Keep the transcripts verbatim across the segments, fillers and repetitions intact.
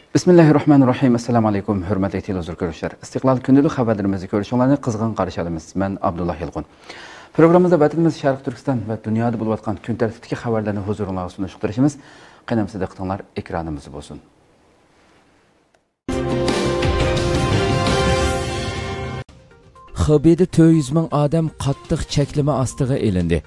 بىسمىللاھىررەھمانىررەھىم. ئەسسالامۇ ئەلەيكۇم، ھۆرمەتلىك تېلېۋىزور كۆرۈشلەر. ئىستىقلال كۈندىلىك خەۋەرلىرىمىزنى كۆرۈشۈڭلارنى قىزغىن قارشى ئالىمىز. مەن ئابدۇللا يالقۇن. پروگراممىمىزدا ۋەتىنىمىز شەرقىي تۈركىستان ۋە دۇنيادا بولۇۋاتقان كۈن تەرتىپتىكى خەۋەرلەرنى ھۇزۇرۇڭلارغا سۇنۇشقا تىرىشىمىز. قېنى ئەمىسە دىققىتىڭلار ئېكرانىمىزدا بولسۇن. خېبېيدا تۆت يۈز مىڭ ئادەم قاتتىق چەكلىمە ئاستىغا ئېلىندى.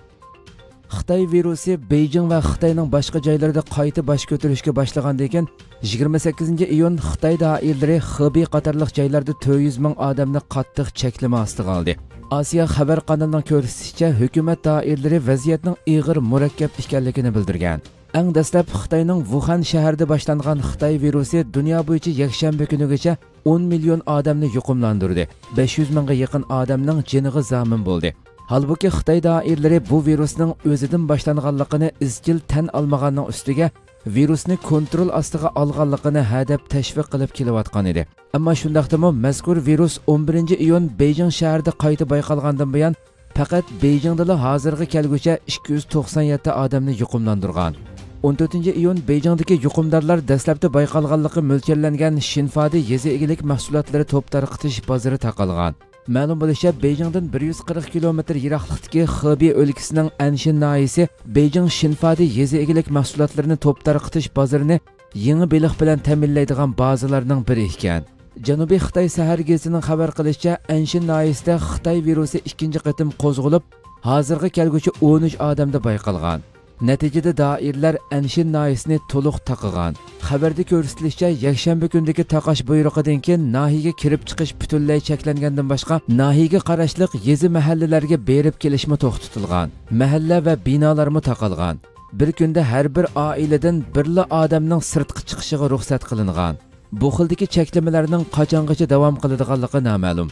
خىتاي ۋىرۇسى بېيجىڭ ۋە خىتاينىڭ باشقا جايلىرىدا قايتا باش كۆتۈرۈشكە باشلىغاندىن كېيىن، يىگىرمە سەككىزىنچى ئىيۇن خىتاي دائىرىلىرى خېبېي قاتارلىق جايلاردا تۆت يۈز مىڭ ئادەمنى قاتتىق چەكلىمە ئاستىغا ئالدى. ئاسىيا خەۋەر قانىلىنىڭ كۆرسىتىشىچە، ھۆكۈمەت دائىرىلىرى ۋەزىيەتنىڭ ئېغىر مۇرەككەپ ئىكەنلىكىنى بىلدۈرگەن. ئەڭ دەسلەپ خىتاينىڭ ۋۇخەن شەھىرىدە باشلانغان خىتاي ۋىرۇسى دۇنيا بويىچە يەكشەنبە كۈنىگىچە ئون مىليون ئادەمنى يۇقۇملاندۇردى، بەش يۈز مىڭغا يېقىن ئادەمنىڭ جېنىغا زامىن بولدى. ھالبۇكى، خىتاي دائىرىلىرى بۇ ۋىرۇسنىڭ ئۆزىدىن باشلانغانلىقىنى ئىزچىل تەن ئالمىغاننىڭ ئۈستىگە، ۋىرۇسنى كونترول ئاستىغا ئالغانلىقىنى ھەدەپ تەشۋىق قىلىپ كېلىۋاتقان ئىدى. ئەمما شۇنداقتىمۇ، مەزكۇر ۋىرۇس ئون بىرىنچى ئىيۇن بېيجىڭ شەھىرىدە قايتا بايقالغاندىن بۇيان، پەقەت بېيجىڭدىلا ھازىرغا كەلگۈچە ئىككى يۈز توقسان يەتتە ئادەمنى يۇقۇملاندۇرغان. ئون تۆتىنچى ئىيۇن بېيجىڭدىكى يۇقۇمدارلار دەسلەپتە بايقالغانلىقى مۆلچەرلەنگەن شىنفادى يېزا ئىگىلىك مەھسۇلاتلىرى توپ تارقىتىش بازىرى تاقالغان. مەلۇم بولۇشىچە، بېيجىڭدىن بىر يۈز قىرىق كىلومېتىر يىراقلىقتىكى خېبېي ئۆلكىسىنىڭ ئەنشىن ناھىيەسى بېيجىڭ شىنفادى يېزا ئىگىلىك مەھسۇلاتلىرىنى توپ تارقىتىش بازىرىنى يېڭى بېلىق بىلەن تەمىنلەيدىغان بازىلارنىڭ بىرى ئىكەن. جەنۇبىي خىتاي سەھەر گېزىتىنىڭ خەۋەر قىلىشىچە، ئەنشىن ناھىيەسىدە خىتاي ۋىرۇسى ئىككىنچى قېتىم قوزغىلىپ، ھازىرغا كەلگۈچە ئون ئۈچ ئادەمدە بايقالغان. نەتىجىدە، دائىرىلەر ئەنشىن ناھىيەسىنى تولۇق تاقىغان. خەۋەردە كۆرسىتىلىشىچە، يەكشەنبە كۈنىدىكى تاقاش بۇيرۇقىدىن كېيىن ناھىيەگە كىرىپ چىقىش پۈتۈنلەي چەكلەنگەندىن باشقا، ناھىيەگە قاراشلىق يېزا مەھەللىلەرگە بېرىپ كېلىشمۇ توختىتىلغان. مەھەللە ۋە بىنالارمۇ تاقالغان. بىر كۈندە ھەر بىر ئائىلىدىن بىرلا ئادەمنىڭ سىرتقا چىقىشىغا رۇخسەت قىلىنغان. بۇ خىلدىكى چەكلىمىلەرنىڭ قاچانغىچە داۋام قىلىدىغانلىقى نامەلۇم.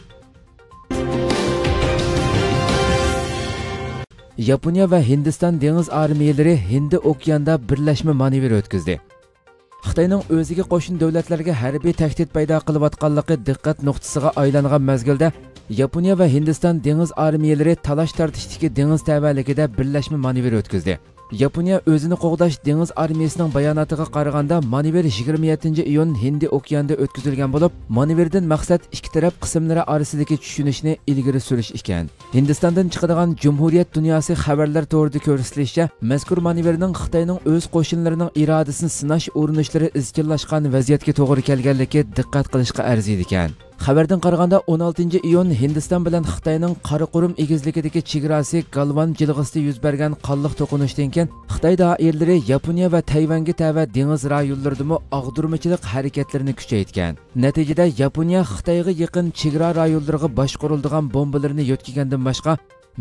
ياپونىيە ۋە ھىندىستان دېڭىز ئارمىيەلىرى ھىندى ئوكياندا بىرلەشمە مانېۋىر ئۆتكۈزدى. خىتاينىڭ ئۆزىگە قوشنا دۆلەتلەرگە ھەربىي تەھدىت پەيدا قىلىۋاتقانلىقى دىققەت نۇقتىسىغا ئايلانغان مەزگىلدە، ياپونىيە ۋە ھىندىستان دېڭىز ئارمىيەلىرى تالاش تارتىشتىكى دېڭىز تەۋەلىكىدە بىرلەشمە مانېۋىر ئۆتكۈزدى. ياپونىيە ئۆزىنى قوغداش دېڭىز ئارمىيەسىنىڭ باياناتىغا قارىغاندا، مانېۋىر يىگىرمە يەتتىنچى ئىيۇن ھىندى ئوكيانىدا ئۆتكۈزۈلگەن بولۇپ، مانېۋىردىن مەقسەت ئىككى تەرەپ قىسىملىرى ئارىسىدىكى چۈشىنىشنى ئىلگىرى سۈرۈش ئىكەن. ھىندىستاندىن چىقىدىغان جۇمھۇرىيەت دۇنياسى خەۋەرلەر تورىدا كۆرسىتىلىشىچە، مەزكۇر مانېۋىرنىڭ خىتاينىڭ ئۆز قوشۇنلىرىنىڭ ئىرادىسىنى سىناش ئۇرۇنۇشلىرى ئىزچىللاشقان ۋەزىيەتكە توغرا كەلگەنلىكى دىققەت قىلىشقا ئەرزىيدىكەن. خەۋەردىن قارىغاندا، ئون ئالتىنچى ئىيۇن ھىندىستان بىلەن خىتاينىڭ قاراقۇرۇم ئېگىزلىكىدىكى چېگراسى گالۋان جىلغىسىدا يۈز بەرگەن قانلىق توقۇنۇشتىن كېيىن، خىتاي دائىرىلىرى ياپونىيە ۋە تەيۋەنگە تەۋە دېڭىز رايونلىرىدىمۇ ئاغدۇرمىچىلىق ھەرىكەتلىرىنى كۈچەيتكەن. نەتىجىدە، ياپونىيە خىتايغا يېقىن چېگرا رايونلىرىغا باشقۇرۇلىدىغان بومبىلىرىنى يۆتكىگەندىن باشقا،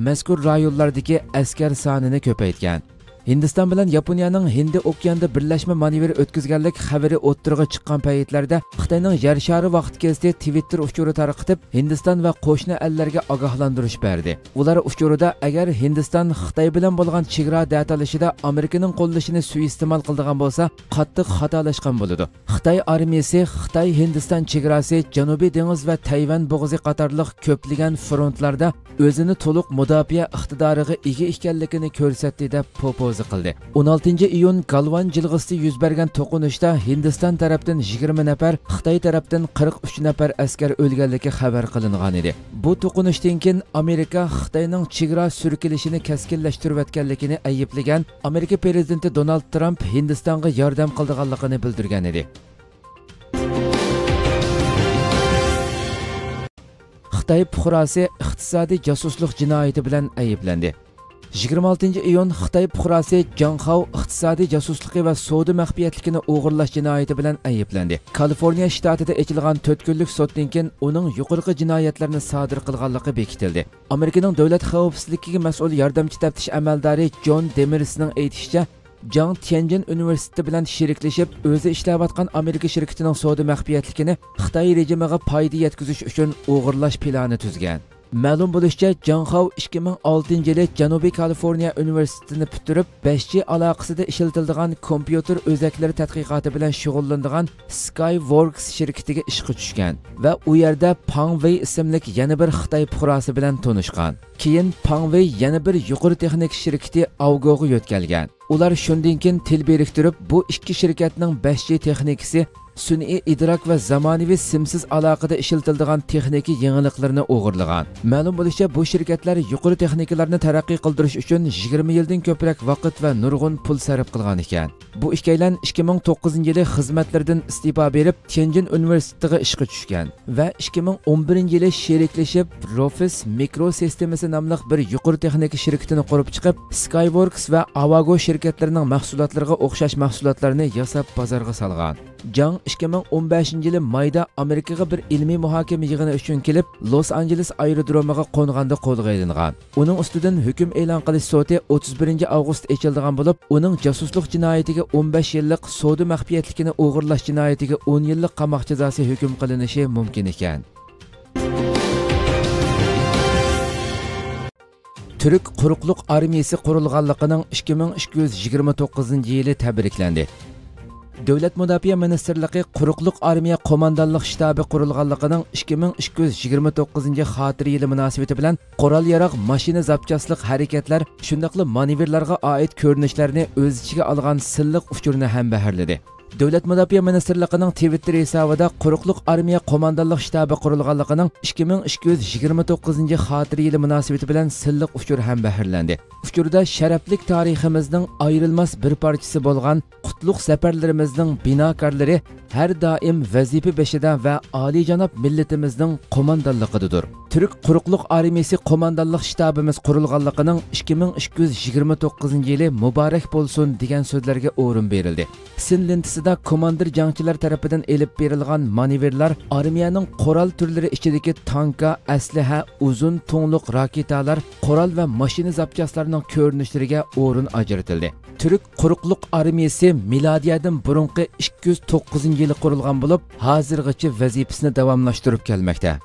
مەزكۇر رايونلاردىكى ئەسكەر سانىنى كۆپەيتكەن. ھىندىستان بىلەن ياپونىيەنىڭ ھىندى ئوكياندا بىرلەشمە مانېۋىر ئۆتكۈزگەنلىك خەۋىرى ئوتتۇرىغا چىققان پەيتلەردە، خىتاينىڭ يەر شارى ۋاقىت گېزىتى تىۋىتتېر ئۇچۇرى تارقىتىپ، ھىندىستان ۋە قوشنا ئەللەرگە ئاگاھلاندۇرۇش بەردى. ئۇلار ئۇچۇرىدا، ئەگەر ھىندىستان خىتاي بىلەن بولغان چېگرا دەتالىشىدا ئامېرىكىنىڭ قوللىشىنى سۇيىئىستېمال قىلىدىغان بولسا، قاتتىق خاتالاشقان بولىدۇ. خىتاي ئارمىيىسى خىتاي-ھىندىستان چېگراسى، جەنۇبىي دېڭىز ۋە تەيۋەن بوغۇزى قاتارلىق كۆپلىگەن فرونتلاردا ئۆزىنى تولۇق مۇداپىئە ئىقتىدارىغا ئىگە ئىكەنلىكىنى كۆرسەتتى، دەپ پوپوزا قىلدى. ئون ئالتىنچى ئىيۇن گالۋان جىلغىسىدا يۈز بەرگەن توقۇنۇشتا ھىندىستان تەرەپتىن يىگىرمە نەپەر، خىتاي تەرەپتىن قىرىق ئۈچ نەپەر ئەسكەر ئۆلگەنلىكى خەۋەر قىلىنغانىدى. بۇ توقۇنۇشتىن كېيىن ئامېرىكا خىتاينىڭ چېگرا سۈركىلىشىنى كەسكىنلەشتۈرۈۋەتكەنلىكىنى ئەيىبلىگەن، ئامېرىكا پىرېزىدېنتى دونالد ترامپ ھىندىستانغا ياردەم قىلىدىغانلىقىنى بىلدۈرگەنىدى. خىتاي پۇقراسى ئىقتىسادىي جاسۇسلۇق جىنايىتى بىلەن ئەيىبلەندى. يىگىرمە ئالتىنچى ئىيۇن خىتاي پۇقراسى جاڭ خاۋ ئىقتىسادىي جاسۇسلۇقى ۋە سودا مەخپىيەتلىكىنى ئوغرىلاش جىنايىتى بىلەن ئەيىبلەندى. كالىفورنىيە شتاتىدا ئېچىلغان تۆت كۈنلۈك سوتتىن كېيىن ئۇنىڭ يۇقىرىقى جىنايەتلەرنى سادىر قىلغانلىقى بېكىتىلدى. ئامېرىكىنىڭ دۆلەت خەۋپسىزلىكىگە مەسئۇل ياردەمچى تەپتىش ئەمەلدارى جون دېمىرسنىڭ ئېيتىشىچە، جاڭ تيەنجىن ئۇنىۋېرسىتېتى بىلەن شېرىكلىشىپ، ئۆزى ئىشلەۋاتقان ئامېرىكا شىركىتىنىڭ سودا مەخپىيەتلىكىنى خىتاي رېجىمىغا پايدا يەتكۈزۈش ئۈچۈن ئوغرىلاش پىلانى تۈزگەن. مەلۇم بولۇشىچە، جاڭ خاۋ ئىككى مىڭ ئالتىنچى يىلى جەنۇبىي كالىفورنىيە ئۇنىۋېرسىتېتىنى پۈتتۈرۈپ، بەش جى ئالاقىسىدا ئىشلىتىلىدىغان كومپيۇتېر ئۆزەكلىرى تەتقىقاتى بىلەن شۇغۇللىنىدىغان سكاي ۋوركس شىركىتىگە ئىشقا چۈشكەن ۋە ئۇ يەردە پاڭ ۋېي ئىسىملىك يەنە بىر خىتاي پۇقراسى بىلەن تونۇشقان. كېيىن پاڭ ۋېي يەنە بىر يۇقىرى تېخنىكا شىركىتى ئاۋگوغا يۆتكەلگەن. ئۇلار شۇندىن كېيىن تىل بىرىكتۈرۈپ، بۇ ئىككى شىركەتنىڭ بەش جى تېخنىكىسى سۈنئىي ئىدراك ۋە زامانىۋى سىمسىز ئالاقىدە ئىشلىتىلىدىغان تېخنىكا يېڭىلىقلىرىنى ئوغرىلىغان. مەلۇم بولۇشىچە، بۇ شىركەتلەر يۇقىرى تېخنىكىلارنى تەرەققىي قىلدۇرۇش ئۈچۈن يىگىرمە يىلدىن كۆپرەك ۋاقىت ۋە نۇرغۇن پۇل سەرپ قىلغان ئىكەن. بۇ ئىككىيلەن ئىككى مىڭ توققۇزىنچى يىلى خىزمەتلىرىدىن ئىستېپا بېرىپ، تيەنجىن ئۇنىۋېرسىتېتىغا ئىشقا چۈشكەن ۋە ئىككى مىڭ ئون بىرىنچى يىلى شېرىكلىشىپ، روفىس مىكرو سىستېمىسى ناملىق بىر يۇقىرى تېخنىكا شىركىتىنى قۇرۇپ چىقىپ، سكايوركس ۋە ئاۋاگو شىركەتلىرىنىڭ مەھسۇلاتلىرىغا ئوخشاش مەھسۇلاتلارنى ياساپ بازارغا سالغان. جاڭ ئىككى مىڭ ئون بەشىنچى يىلى مايدا ئامېرىكىغا بىر ئىلمىي مۇھاكىمە يىغىنى ئۈچۈن كېلىپ، لوس ئانژېلېس ئايرودرومىغا قونغاندا قولغا ئېلىنغان. ئۇنىڭ ئۈستىدىن ھۆكۈم ئېلان قىلىش سوتى ئوتتۇز بىرىنچى ئاۋغۇست ئېچىلىدىغان بولۇپ، ئۇنىڭ جاسۇسلۇق جىنايىتىگە ئون بەش يىللىق، سودا مەخپىيەتلىكىنى ئوغرىلاش جىنايىتىگە ئون يىللىق قاماق جازاسى ھۆكۈم قىلىنىشى مۇمكىن ئىكەن. تۈرك قۇرۇقلۇق ئارمىيىسى قۇرۇلغانلىقىنىڭ ئىككى مىڭ ئىككى يۈز يىگىرمە توققۇزىنچى يىلى تەبرىكلەندى. دۆلەت مۇداپىئە مىنىستىرلىقى قۇرۇقلۇق ئارمىيە قوماندانلىق شتابى قۇرۇلغانلىقىنىڭ ئىككى مىڭ ئىككى يۈز يىگىرمە توققۇزىنچى خاتىرە يىلى مۇناسىۋىتى بىلەن قورال-ياراغ، ماشىنا زاپچاسلىق ھەرىكەتلەر، شۇنداقلا مانېۋىرلارغا ئائىت كۆرۈنۈشلەرنى ئۆز ئىچىگە ئالغان سىنلىق ئۇچۇرنى ھەمبەھىرلىدى. دۆلەت مۇداپىئە مىنىستىرلىقىنىڭ تىۋىتتېر ھېسابىدا قۇرۇقلۇق ئارمىيە قوماندانلىق شتابى قۇرۇلغانلىقىنىڭ ئىككى مىڭ ئىككى يۈز يىگىرمە توققۇزىنچى خاتىرە يىلى مۇناسىۋىتى بىلەن سىنلىق ئۇچۇر ھەمبەھىرلەندى. ئۇچۇردا شەرەپلىك تارىخىمىزنىڭ ئايرىلماس بىر پارچىسى بولغان قۇتلۇق زەپەرلىرىمىزنىڭ بىناكارلىرى ھەر دائىم ۋەزىپە بېشىدا ۋە ئالىيجاناب مىللىتىمىزنىڭ قوماندانلىقىدىدۇر. تۈرك قۇرۇقلۇق ئارمىيىسى قوماندانلىق شتابىمىز قۇرۇلغانلىقىنىڭ ئىككى مىڭ ئىككى يۈز يىگىرمە توققۇزىنچى يىلى مۇبارەك بولسۇن دېگەن سۆزلەرگە ئورۇن بېرىلدى. سىن لېنتىسىدا كوماندىر جەڭچىلەر تەرىپىدىن ئېلىپ بېرىلغان مانېۋىرلار ئارمىيەنىڭ قورال تۈرلىرى ئىچىدىكى تانكا، ئەسلىھە، ئۇزۇن تۇڭلۇق راكېتالار، قورال ۋە ماشىنا زاپچاسلارنىڭ كۆرۈنۈشلىرىگە ئورۇن ئاجرىتىلدى. تۈرك قۇرۇقلۇق ئارمىيىسى مىلادىيەدىن بۇرۇنقى ئىككى يۈز توققۇزىنچى يىلى قۇرۇلغان بولۇپ، ھازىرغىچە ۋەزىپىسىنى داۋاملاشتۇرۇپ كەلمەكتە.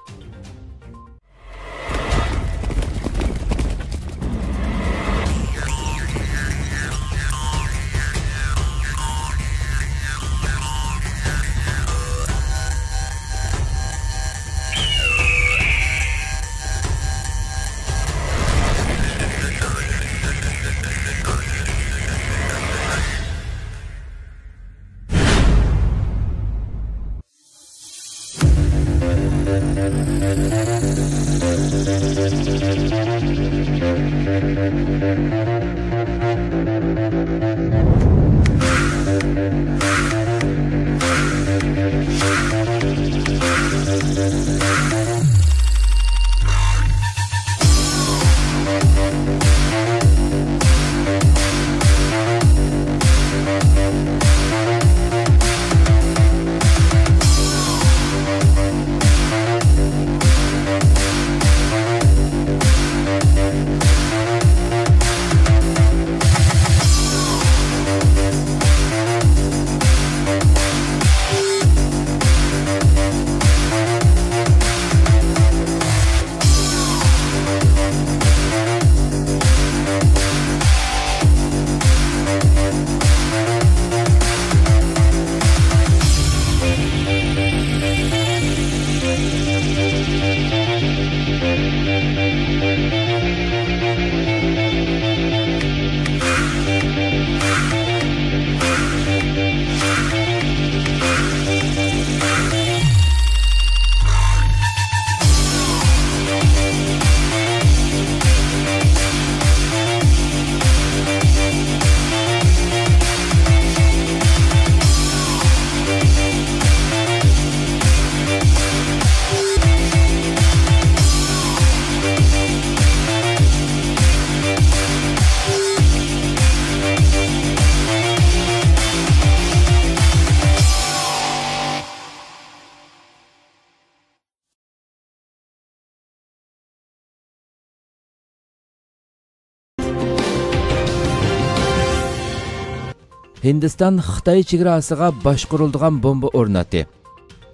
ھىندىستان خىتاي چېگراسىغا باشقۇرۇلىدىغان بومبا ئورناتتى.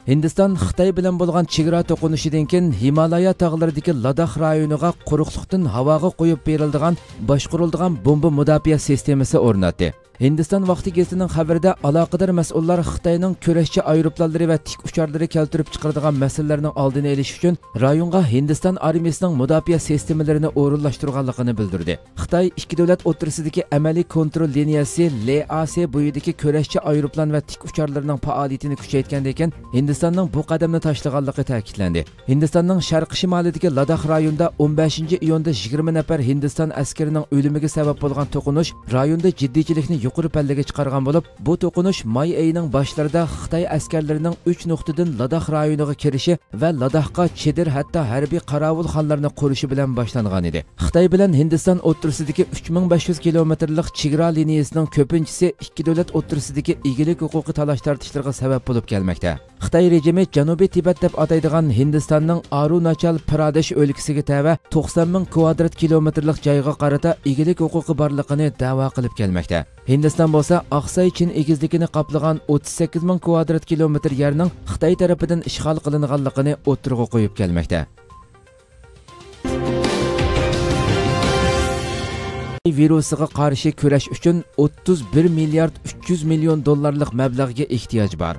ھىندىستان خىتاي بىلەن بولغان چېگرا توقۇنۇشىدىن كېيىن، ھىمالايا تاغلىرىدىكى لاداخ رايونىغا قۇرۇقلۇقتىن ھاۋاغا قويۇپ بېرىلىدىغان باشقۇرۇلىدىغان بومبا مۇداپىئە سىستېمىسى ئورناتتى. ھىندىستان ۋاقتى گېزىتىنىڭ خەۋىرىدە، ئالاقىدار مەسئۇللار خىتاينىڭ كۈرەشچى ئايروپىلانلىرى ۋە تىك ئۇچارلىرى كەلتۈرۈپ چىقىرىدىغان مەسىلىلەرنىڭ ئالدىنى ئېلىش ئۈچۈن رايونغا ھىندىستان ئارمىيىسىنىڭ مۇداپىئە سىستېمىلىرىنى ئورۇنلاشتۇرغانلىقىنى بىلدۈردى. خىتاي ئىككى دۆلەت ئوتتۇرىسىدىكى ئەمەلىي كونترول لىنىيەسى، لې ئا سې بويىدىكى كۈرەشچى ئايروپىلان ۋە تىك ئۇچارلىرىنىڭ پائالىيىتىنى كۈچەيتكەندىن كېيىن، ھىندىستاننىڭ بۇ قەدەمنى تاشلىغانلىقى تەكىتلەندى. ھىندىستاننىڭ شەرقىي شىمالىدىكى لاداخ رايونىدا ئون بەشىنچى ئىيۇندا يىگىرمە نەپەر ھىندىستان ئەسكىرىنىڭ ئۆلۈمىگە سەۋەب بولغان توقۇنۇش رايوندا جىددىيچىلىكنى يۇقىرى پەللىگە چىقارغان بولۇپ، بۇ توقۇنۇش ماي ئېيىنىڭ باشلىرىدا خىتاي ئەسكەرلىرىنىڭ ئۈچ نۇقتىدىن لاداخ رايونىغا كىرىشى ۋە لاداخقا چېدىر، ھەتتا ھەربىي قاراۋۇلخانىلارنى قۇرۇشى بىلەن باشلانغان ئىدى. خىتاي بىلەن ھىندىستان ئوتتۇرىسىدىكى ئۈچ مىڭ بەش يۈز كىلومېتىرلىق چېگرا لىنىيىسىنىڭ كۆپىنچىسى ئىككى دۆلەت ئوتتۇرىسىدىكى ئىگىلىك ھوقۇقى تالاش-تارتىشلىرىغا سەۋەب بولۇپ كەلمەكتە. خىتاي رېجىمى جەنۇبىي تىبەت دەپ ئاتايدىغان ھىندىستاننىڭ ئارۇناچال پرادېش ئۆلكىسىگە تەۋە توقسان مىڭ كۋادرات كىلومېتىرلىق جايغا قارىتا ئىگىلىك ھوقۇقى بارلىقىنى دەۋا قىلىپ كەلمەكتە. ھىندىستان بولسا ئاقساي چىن ئېگىزلىكىنى قاپلىغان ئوتتۇز سەككىز مىڭ كۋادرات كىلومېتىر يەرنىڭ خىتاي تەرىپىدىن ئىشغال قىلىنغانلىقىنى ئوتتۇرىغا قويۇپ كەلمەكتە. خىتاي ۋىرۇسىغا قارشى كۈرەش ئۈچۈن ئوتتۇز بىر مىليارد ئۈچ يۈز مىليون دوللارلىق مەبلەغگە ئېھتىياج بار.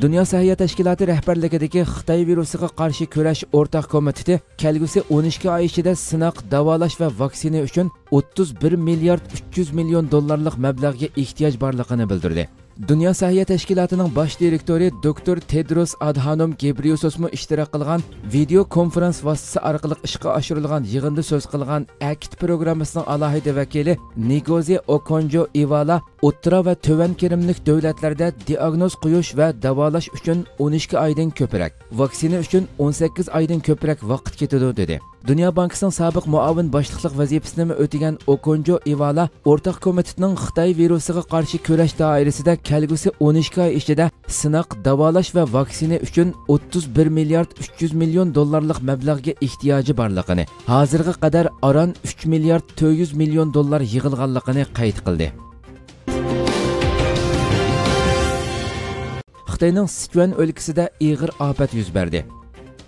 دۇنيا سەھىيە تەشكىلاتى رەھبەرلىكىدىكى خىتاي ۋىرۇسىغا قارشى كۈرەش ئورتاق كومىتېتى كەلگۈسى ئون ئىككى ئاي ئىچىدە سىناق، داۋالاش ۋە ۋاكسىنا ئۈچۈن ئوتتۇز بىر مىليارد ئۈچ يۈز مىليون دوللارلىق مەبلەغگە ئېھتىياج بارلىقىنى بىلدۈردى. دۇنيا سەھىيە تەشكىلاتىنىڭ باش دىرېكتورى دوكتور تېدروس ئادھانوم گېبريېسۇسمۇ ئىشتىراك قىلغان ۋىدېو كونفرانس ۋاسىتىسى ئارقىلىق ئىشقا ئاشۇرۇلغان يىغىندا سۆز قىلغان ئەكت پروگراممىسىنىڭ ئالاھىدە ۋەكىلى نىگوزى ئوكونجو ئىۋالا ئوتتۇرا ۋە تۆۋەن كىرىملىك دۆلەتلەردە دىئاگنوز قويۇش ۋە داۋالاش ئۈچۈن ئون ئىككى ئايدىن كۆپرەك، ۋاكسىنا ئۈچۈن ئون سەككىز ئايدىن كۆپرەك ۋاقىت كېتىدۇ، دېدى. دۇنيا بانكىسىنىڭ سابىق مۇئاۋىن باشلىقلىق ۋەزىپىسىنىمۇ ئۆتىگەن ئوكونجو ئىۋالا ئورتاق كومىتېتنىڭ خىتاي ۋىرۇسىغا قارشى كۈرەش دائىرىسىدە كەلگۈسى ئون ئىككى ئاي ئىچىدە سىناق، داۋالاش ۋە ۋاكسىنا ئۈچۈن ئوتتۇز بىر مىليارد ئۈچ يۈز مىليون دوللارلىق مەبلەغگە ئېھتىياجى بارلىقىنى، ھازىرغا قەدەر ئاران ئۈچ مىليارد تۆت يۈز مىليون دوللار يىغىلغانلىقىنى قەيت قىلدى. خىتاينىڭ سىچۈەن ئۆلكىسىدە ئېغىر ئاپەت يۈز بەردى.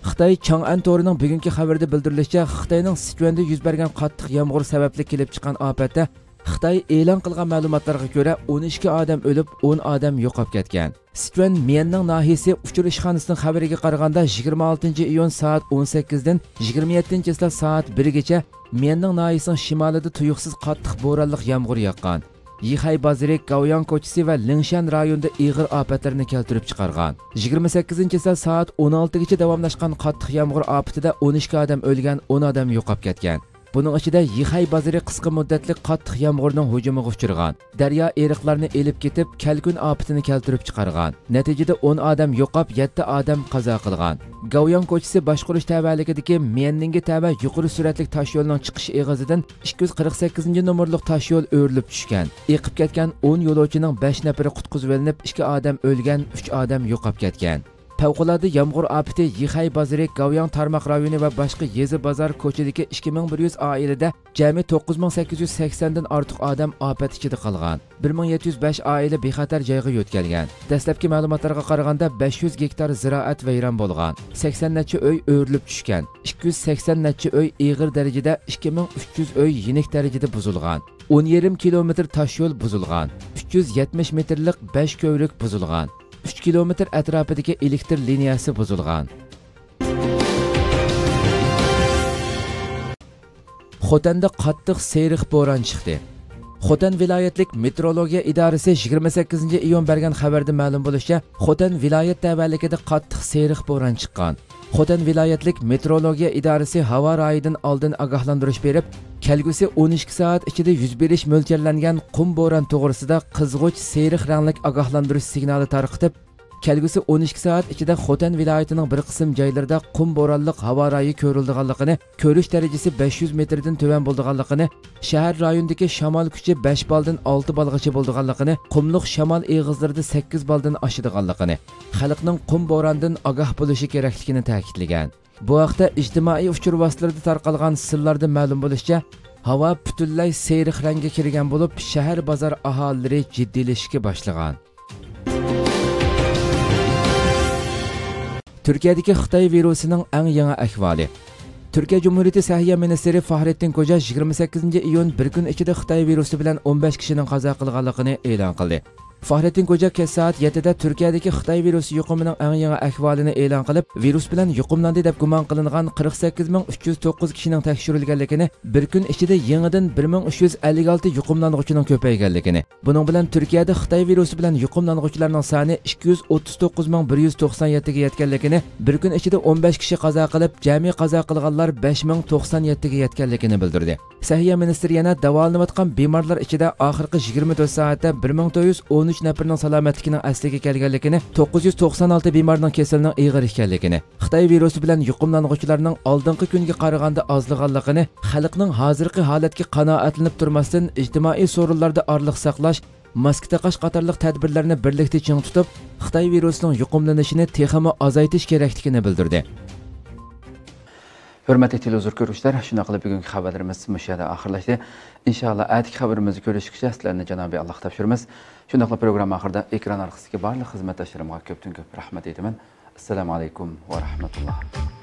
خىتاي چاڭئەن تورىنىڭ بۈگۈنكى خەۋىرىدە بىلدۈرۈلۈشىچە، خىتاينىڭ سىچۈەندە يۈز بەرگەن قاتتىق يامغۇر سەۋەبلىك كېلىپ چىققان ئاپەتتە، خىتاي ئېلان قىلغان مەلۇماتلارغا كۆرە، ئون ئىككى ئادەم ئۆلۈپ، ئون ئادەم يوقاپ كەتكەن. سىچۈەن ميەننىڭ ناھىيىسى ئۇچۇر ئىشخانىسىنىڭ خەۋىرىگە قارىغاندا، يىگىرمە ئالتىنچى ئىيۇن سائەت ئون سەككىزدىن يىگىرمە يەتتىنچى چىسلا سائەت بىرگىچە ميەننىڭ ناھىيىسىنىڭ شىمالىدا تۇيۇقسىز قاتتىق بورانلىق يامغۇر ياغقان. يىخەي بازىرى، گاۋياڭ كوچىسى ۋە لىڭشەن رايونىدا ئېغىر ئاپەتلەرنى كەلتۈرۈپ چىقارغان. يىگىرمە سەككىزىنچى چىسلا سائەت ئون ئالتىگىچە داۋاملاشقان قاتتىق يامغۇر ئاپىتىدە ئون ئىككى ئادەم ئۆلگەن، ئون ئادەم يوقاپ كەتكەن. بۇنىڭ ئىچىدە يىخەي بازىرى قىسقا مۇددەتلىك قاتتىق يامغۇرنىڭ ھۇجۇمىغا ئۇچرىغان. دەريا ئېرىقلارنى ئېلىپ كېتىپ، كەلكۈن ئاپىتىنى كەلتۈرۈپ چىقارغان. نەتىجىدە ئون ئادەم يوقاپ، يەتتە ئادەم قازا قىلغان. گاۋياڭ كوچىسى باشقۇرۇش تەۋەلىكىدىكى ميەننىڭگە تەۋە يۇقىرى سۈرئەتلىك تاشيولنىڭ چىقىش ئېغىزىدىن ئىككى يۈز قىرىق سەككىزىنچى نومۇرلۇق تاشيول ئۆرۈلۈپ چۈشكەن. ئېقىپ كەتكەن ئون يولۇچىنىڭ بەش نەپىرى قۇتقۇزۇۋېلىنىپ، ئىككى ئادەم ئۆلگەن، ئۈچ ئادەم يوقاپ كەتكەن. پەۋقۇلئاددە يامغۇر ئاپىتى يىخەي بازىرى، گاۋياڭ تارماق رايونى ۋە باشقا يېزا، بازار، كوچىدىكى ئىككى مىڭ بىر يۈز ئائىلىدە جەمئىي توققۇز مىڭ سەككىز يۈز سەكسەندىن ئارتۇق ئادەم ئاپەت ئىچىدە قالغان. بىر مىڭ يەتتە يۈز بەش ئائىلە بىخەتەر جايغا يۆتكەلگەن. دەسلەپكى مەلۇماتلارغا قارىغاندا، بەش يۈز گېكتار زىرائەت ۋەيران بولغان، سەكسەن نەچچە ئۆي ئۆرۈلۈپ چۈشكەن، ئىككى يۈز سەكسەن نەچچە ئۆي ئېغىر دەرىجىدە، ئىككى مىڭ ئۈچ يۈز ئۆي يېنىك دەرىجىدە بۇزۇلغان، ئون يېرىم كىلومېتىر تاشيول بۇزۇلغان، ئۈچ يۈز يەتمىش مېتىرلىق بەش كۆۋرۈك بۇزۇلغان، ئۈچ كىلومېتىر ئەتراپىدىكى ئېلېكتر لىنىيەسى بۇزۇلغان. خوتەندە قاتتىق سېرىق بوران چىقتى. خوتەن ۋىلايەتلىك مېتېئورولوگىيە ئىدارىسى يىگىرمە سەككىزىنچى ئىيۇن بەرگەن خەۋەردە مەلۇم بولۇشىچە، خوتەن ۋىلايەت تەۋەلىكىدە قاتتىق سېرىق بوران چىققان. خوتەن ۋىلايەتلىك مېتېئورولوگىيە ئىدارىسى ھاۋا رايىدىن ئالدىن ئاگاھلاندۇرۇش بېرىپ، كەلگۈسى ئون ئىككى سائەت ئىچىدە يۈز بېرىش مۆلچەرلەنگەن قۇم بوران توغرىسىدا قىزغۇچ سېرىق رەڭلىك ئاگاھلاندۇرۇش سىگنالى تارقىتىپ، كەلگۈسى ئون ئىككى سائەت ئىچىدە خوتەن ۋىلايىتىنىڭ بىر قىسىم جايلىرىدا قۇم بورانلىق ھاۋا رايى كۆرۈلىدىغانلىقىنى، كۆرۈش دەرىجىسى بەش يۈز مېتىردىن تۆۋەن بولىدىغانلىقىنى، شەھەر رايونىدىكى شامال كۈچى بەش بالدىن ئالتە بالغىچە بولىدىغانلىقىنى، قۇملۇق شامال ئېغىزلىرىدا سەككىز بالدىن ئاشىدىغانلىقىنى، خەلقنىڭ قۇم بوراندىن ئاگاھ بولۇشى كېرەكلىكىنى تەكىتلىگەن. بۇ ھەقتە ئىجتىمائىي ئۇچۇر ۋاسىتىلىرىدا تارقالغان سىنلاردا مەلۇم بولۇشىچە، ھاۋا پۈتۈنلەي سېرىق رەڭگە كىرگەن بولۇپ، شەھەر بازار ئاھالىلىرى جىددىيلىشىشكە باشلىغان. تۈركىيەدىكى خىتاي ۋىرۇسىنىڭ ئەڭ يېڭى ئەھۋالى. تۈركىيە جۇمھۇرىيىتى سەھىيە مىنىستىرى فاھرېتتىن كوجا يىگىرمە سەككىزىنچى ئىيۇن بىر كۈن ئىچىدە خىتاي ۋىرۇسى بىلەن ئون بەش كىشىنىڭ قازا قىلغانلىقىنى ئېلان قىلدى. فاھرېتتىن كوجا كەچ سائەت يەتتىدە تۈركىيەدىكى خىتاي ۋىرۇسى يۇقۇمىنىڭ ئەڭ يېڭى ئەھۋالىنى ئېلان قىلىپ، ۋىرۇس بىلەن يۇقۇملاندى دەپ گۇمان قىلىنغان قىرىق سەككىز مىڭ ئۈچ يۈز توققۇز كىشىنىڭ تەكشۈرۈلگەنلىكىنى، بىر كۈن ئىچىدە يېڭىدىن بىر مىڭ ئۈچ يۈز ئەللىك ئالتە يۇقۇملانغۇچىنىڭ كۆپەيگەنلىكىنى، بۇنىڭ بىلەن تۈركىيەدە خىتاي ۋىرۇسى بىلەن يۇقۇملانغۇچىلارنىڭ سانى ئىككى يۈز ئوتتۇز توققۇز مىڭ بىر يۈز توقسان يەتتىگە يەتكەنلىكىنى، بىر كۈن ئىچىدە ئون بەش كىشى قازا قىلىپ، جەمئىي قازا قىلغانلار بەش مىڭ توقسان يەتتىگە يەتكەنلىكىنى بىلدۈردى. سەھىيە مىنىستىرى يەنە داۋالىنىۋاتقان بىمارلار ئىچىدە ئاخىرقى يىگىرمە تۆت سائەتتە بىر مىڭ تۆت يۈز ئون ئۈچ نەپىرىنىڭ سالامەتلىكىنىڭ ئەسلىگە كەلگەنلىكىنى، توققۇز يۈز توقسان ئالتە بىمارنىڭ كېسىلىنىڭ ئېغىر ئىكەنلىكىنى، خىتاي ۋىرۇسى بىلەن يۇقۇملانغۇچىلارنىڭ ئالدىنقى كۈنگە قارىغاندا ئازلىغانلىقىنى، خەلقنىڭ ھازىرقى ھالەتكە قانائەتلىنىپ تۇرماستىن، ئىجتىمائىي سورۇنلاردا ئارىلىق ساقلاش، ماسكا تاقاش قاتارلىق تەدبىرلەرنى بىرلىكتە چىڭ تۇتۇپ، خىتاي ۋىرۇسىنىڭ يۇقۇملىنىشىنى تېخىمۇ ئازايتىش كېرەكلىكىنى بىلدۈردى. ھۆرمەتلىك تېلېۋىزور كۆرگۈچىلەر، شۇنداق قىلىپ بۈگۈنكى خەۋەرلىرىمىز مۇشۇ يەردە ئاخىرلاشتى. ئىنشائاللا، ئەتىكى خەۋىرىمىزدە كۆرۈشكىچە سىلەرنى جانابىي ئاللاغا تاپشۇرىمىز. شۇنداقلا پروگرامما ئاخىرىدا ئېكران ئارقىسىدىكى بارلىق خىزمەتداشلىرىمغا كۆپتىن كۆپ رەھمەت ئېيتىمەن. ئەسسالامۇ ئەلەيكۇم ۋە رەھمەتۇللا.